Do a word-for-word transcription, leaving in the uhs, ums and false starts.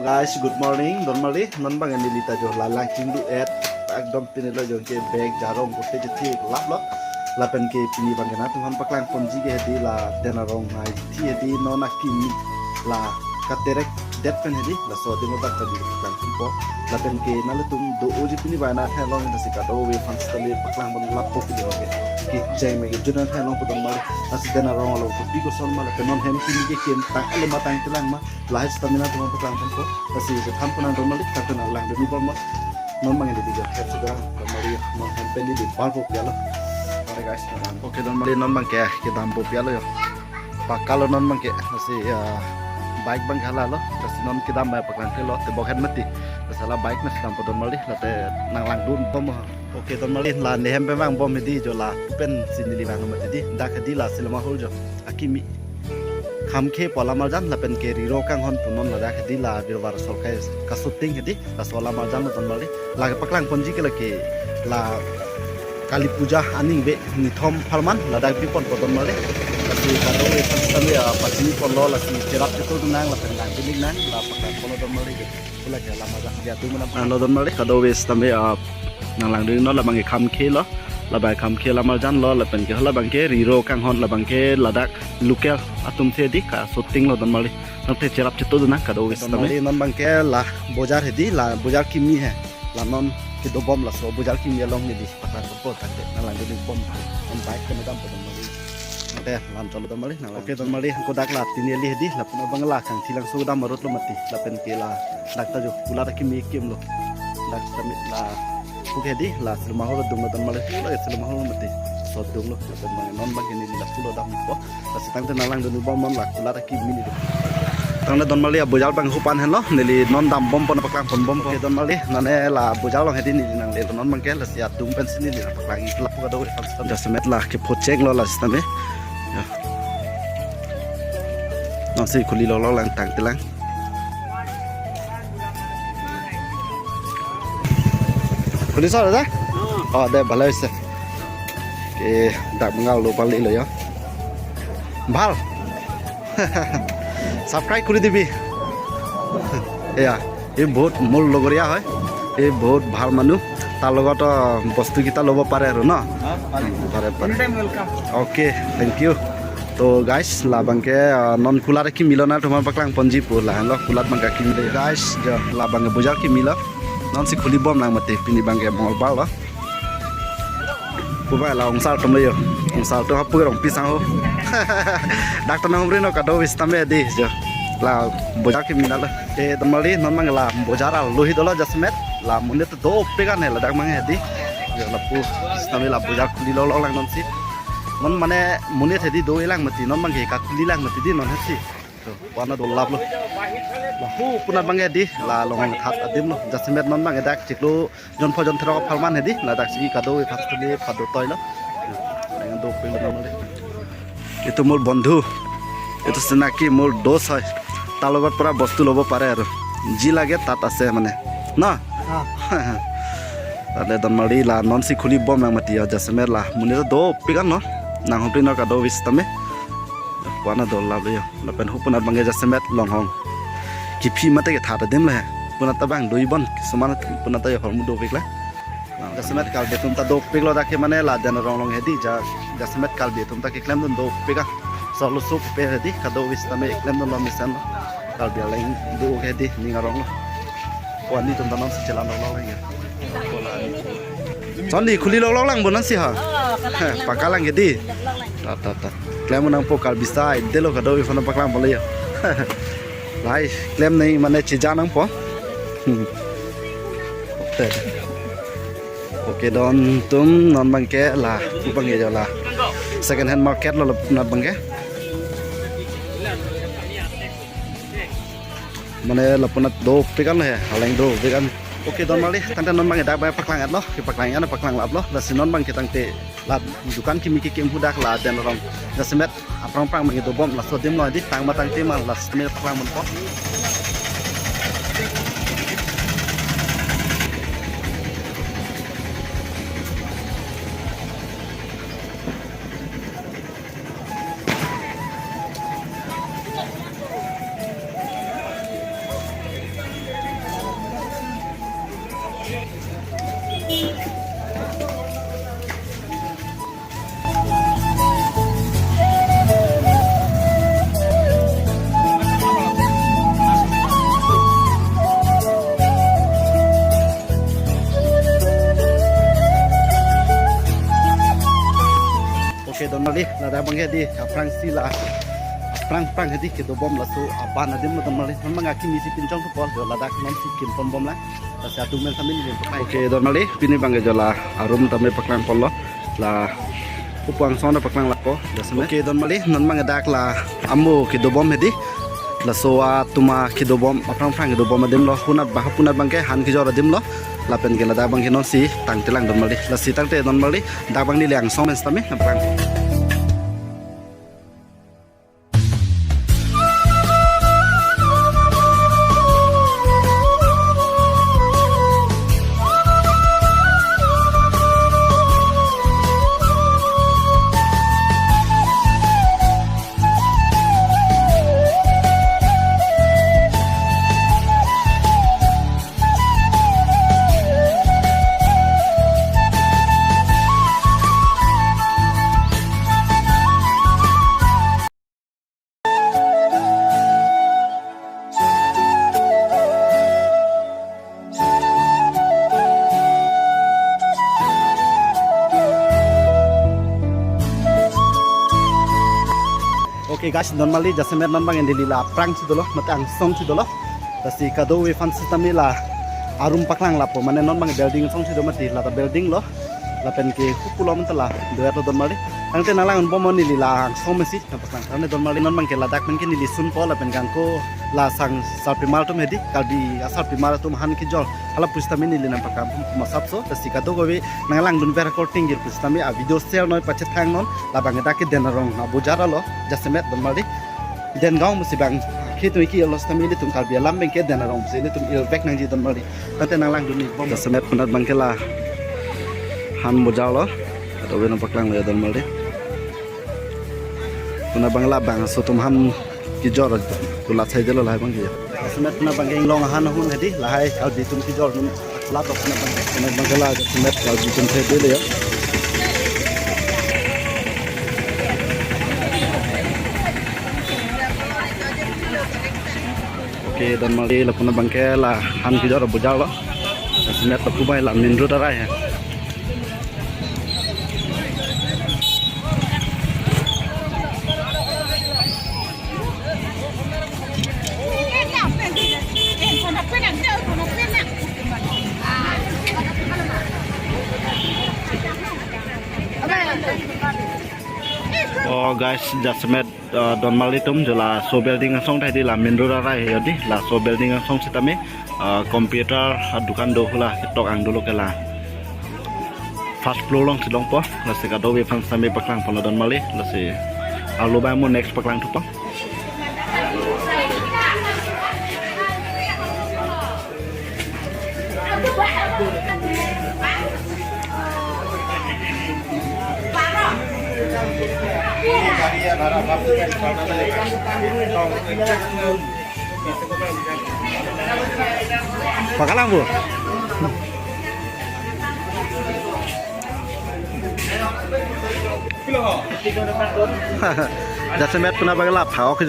Guys, good morning. Don Marli, non bang neli ta jo la Langchinglu et, ekdom pini lo jong ke bag jarong kote jethi lap lo. Lapen ke pini bang ke nangtumphan paklang ponji ke hedi la Den Arong nai thi hedi non akimi la katerek det pen hedi laso adim abang ta di paklang ponpo. Lapen ke nanglitum do-oji pini bang na thelong hedi si kadokave aphan sitame paklang pon lappo pini bang ke. Kecheng me kejun an thelong po Don Marli. Lasi Den Arong along kopi koson ma lapen non hem kimi kekim tang ale ma tangtelang ma. Lahai stamina tumphan paklang ponpo. Lasi je than ponang Don Marli, than ponang langdun-i bom ma. Non bang neli jo het sudah Don Marli, non hem pen neli bal po pialo. Oke guys, non. Oke Don Marli, non bang ke kedam po pialo jo. Pakalo non bang ke, lasi ya bike bang ke hala lo. Lasi non kedam bang paklang ke lo, tebok het mati. Lasi la bike na sedam po Don Marli, late nang langdun bom ma. Oke Don Marli, la ne hem pen vang bom hedi jo lapu pensi neli vang mati di. Dak hedi la Silma Hall jo akimi. Khamkhe pu alam arjan lapen ke Riro Kanghon pu non ladak hedi la Birvar Sorkai ka-shooting hedi. Laso alam arjan lo Don Marli. Lake paklang ponji ke lake la Kali Puja aning be nithom pharman ladak bipon po Don Marli. Lasi kadokave aphan sitame, ah, pachini ponlo lasi cherap cheto nang lapen nang bilik nang la paklang ponlo Don Marli ke. Pulak ya lama jak dia tu mana. Nang lo Don Marli kadokave sitame, ah, nang langdun-i non labang ke Khamkhe lo. Labang Khamkhe alam arjan lo lapen ke hala bang ke Riro Kanghon labang ke ladak local atum si hedi ka-shooting lo Don Marli. Nang te cherap cheto nang kadokave Don sitame. Marli non bang ke la bojar hedi la bojar kimi he. La non kedo bom laso bojar kimi along hedi paklang ponpo tangte nang langdun-i bom. Non bike pen dam po Don Marli. Tangte lam cholo Don Marli nang. Oke Don Marli, hangko dak la tini eli hedi lapen abang la Kangthilangso dam arut lo mati lapen ke ladak ta jo kulat akimi kim lo. Dak sitame la puk hedi la Silma Hall dung lo Don Marli, la Silma Hall mati. So dung lo lapen bang non bang ke neli la pulo dampo. Lasi tangte nang langdun-i bom non la kulat akimi neli. Tangte Don Marli abojar bang hupan henlo, neli non dam bom pon paklang pon bom. Oke Don Marli, nane la bojar along hedi neli nangle non bang ke lasi adung pensi neli nang paklang-i lapu kadokave aphan sitame. Jasemet la kepocheng lo la sitame. Ya. Nonsi khuli lok lok lang tangtelang. Khuli so dada? Oh, de bhal hoise. Ke dak mangal lo pali lo ya. Bhal. Subscribe kuri dibi. Ya. এই বহুত মোৰ লগৰীয়া হয়, এই বহুত ভাল মানুহ, তাৰ লগত, আহ, বস্তু কেইটা ল'ব পাৰে আৰু ন? হা, পাৰে। পাৰে, পাৰে। Anytime welcome. Okay, thank you. তো guys, labang ke, ah, non kulat akimi lo nangtumphan paklang ponji pu la, lo kulat bang ke akimi lo. Guys, jo, labang ke bojar kimi lo, nonsi khuli bom nang mati, pini bang ke Mongolbar lo. Puba la ongsar atum lo yo. Ongsar atum hapu rong pisang ho. Dak ta nang umri no kadokave sitame di jo. La bojar kimi lo. Eh, Don Marli non bang la bojar alohi dolo jasemet. La monit dopik an he ladak bang hedi. Jo lapu sitame la bojar khuli lok lok lang nonsi. Non mane monit hedi do-i lang mati non bang ke kakhuli lang mati di non hesi. To, wana do laplo. Lapu puna bang hedi la Longhong that adim lo. Jasemet non bang dak chiklo jon pho jon throk apharman hedi, ladak si kadokave first time pado toilo. Yang dopik lo Don Marli. এইটো মোৰ বন্ধু, এইটো চিনাকি মোৰ দোষ হয়, তাৰ লগত পৰা বস্তু ল'ব পাৰে আৰু যি লাগে তাত আছে মানে ন? হা। Tale Don Marli la nonsi khuli bom nang mati ya jasemet la monit dopik an lo, nang humpri no kadokave sitame. Wana do laplo yo. Lapen hu puna bang ke jasemet Longhong kiphi mate kethat adim le. Puna ta bang do-i bom, kisuman puna ta yo hormu dopik la. Jasemet Karbi atum ta dopik lo dak ke mane laden arong along hedi ja, jasemet Karbi atum ta keklem dun dopik a. Solo sup pe hedi kadokave sitame klem dun lo mesen lo. Karbi aleng do ke hedi ning arong lo. Wani atum ta nonsi chelang lok lok lang ya. Chon di khuli lok lok lang bo nonsi ha. Oh, kalang. He, lang. Pakalang hedi. Lok lok lang. Ta, ta, ta. Klem nangpo Karbi style delo kadokave aphan paklang pon lo ya. Lahai klem nai mane chija nangpo. Hmm. Oke. Oke don tum non bang ke la, pu bang ke jo la. Second hand market lo la non bang ke. Mane lapunat dopik an he, haleng dopik an. Oke don Marli, tangte non bang ke dak bang paklang at lo, kepaklang an paklang lap lo, lasi non bang ke tangte la dukan kimi kekim hu dak laden arong. Jasemet aphrang phrang bang ke dobom laso adim lo di tang ma tangte ma laso adim paklang manpo. Abang hedi, aphrangsi la, aphrang aphrang hedi kedobom laso aban adim lo don marli. Non abang akimi si pinchong thupo, jo ladak non si kim ponbomlang. Lasi atum men samin lim. Okay, don marli, pini abang ke jo la arum tame paklang ponlo. La upuang song paklang lapo, jasemet. Okay, don marli, non abang dak la amo kedobom hedi. Laso atum akedobom, aphrang aphrang kedobom adim lo, punat bah, punat abang ke han kejor adim lo. Lapen ke ladak abang ke non si tangtelang don marli. Lasi tangte don marli, dak abang neli angsong men sitame, aphrang. Okay guys, don marli jasemet non abang neli la aphrangsi dolo, mate angsongsi dolo. Lasi kadokave aphan sitame la arum paklang lapo, mane non abang building angsongsi do mati, lata building lo. Lapen ke hupu lo mantala, doyat lo don marli. Tangte nanglangbom neli la angsong mesi nangpaklang. Tangte don marli non abang ke ladak pen ke neli sunpo lapen ke angko la sang sarpimar atum hedi, Karbi asarpimar atum han kejor, hala pusitame neli nangpaklang masapso. Lasi kadokave nanglangdunver korting gir pusitame a video share noi pachethang non. Labang dak ke Den Arong abojar lo, jasemet don marli. Den Gaon pusi abang, khi tu iki lo sitame ilitum Karbi alam abang ke Den Arong pusi ilitum ilvek nangji don marli. Tangte nanglangdun-ikbom. Jasemet punat abang ke la han bojar lo. Kadokave nangpaklanglo ya don marli. Punat abang labangso atum han kejor kulat saidelo lahai abang ke. Jasemet punat abang ke inglong ahan ahun hedi, lahai Karbi atum kejor ahun. Lato punat abang ke, punat abang ke la jasemet Karbi atum saidelo ya. Okay, don marli, la punat abang ke la han kejor abojar lo. Jasemet lapu abang la main road arai he. Oh guys, jasemet, uh, don marli atum jo laso building angsong tahai di la main road arai he hedi, laso building angsong sitame, uh, computer adukan do hula ketok ang dolo ke la first floor alongsi longpo. Lasi kadokave aphan sitame paklang ponlo don marli, lasi arlo abang mo next paklang thupo. Pakalang bu. Jasemet punat abang ke la phak-ok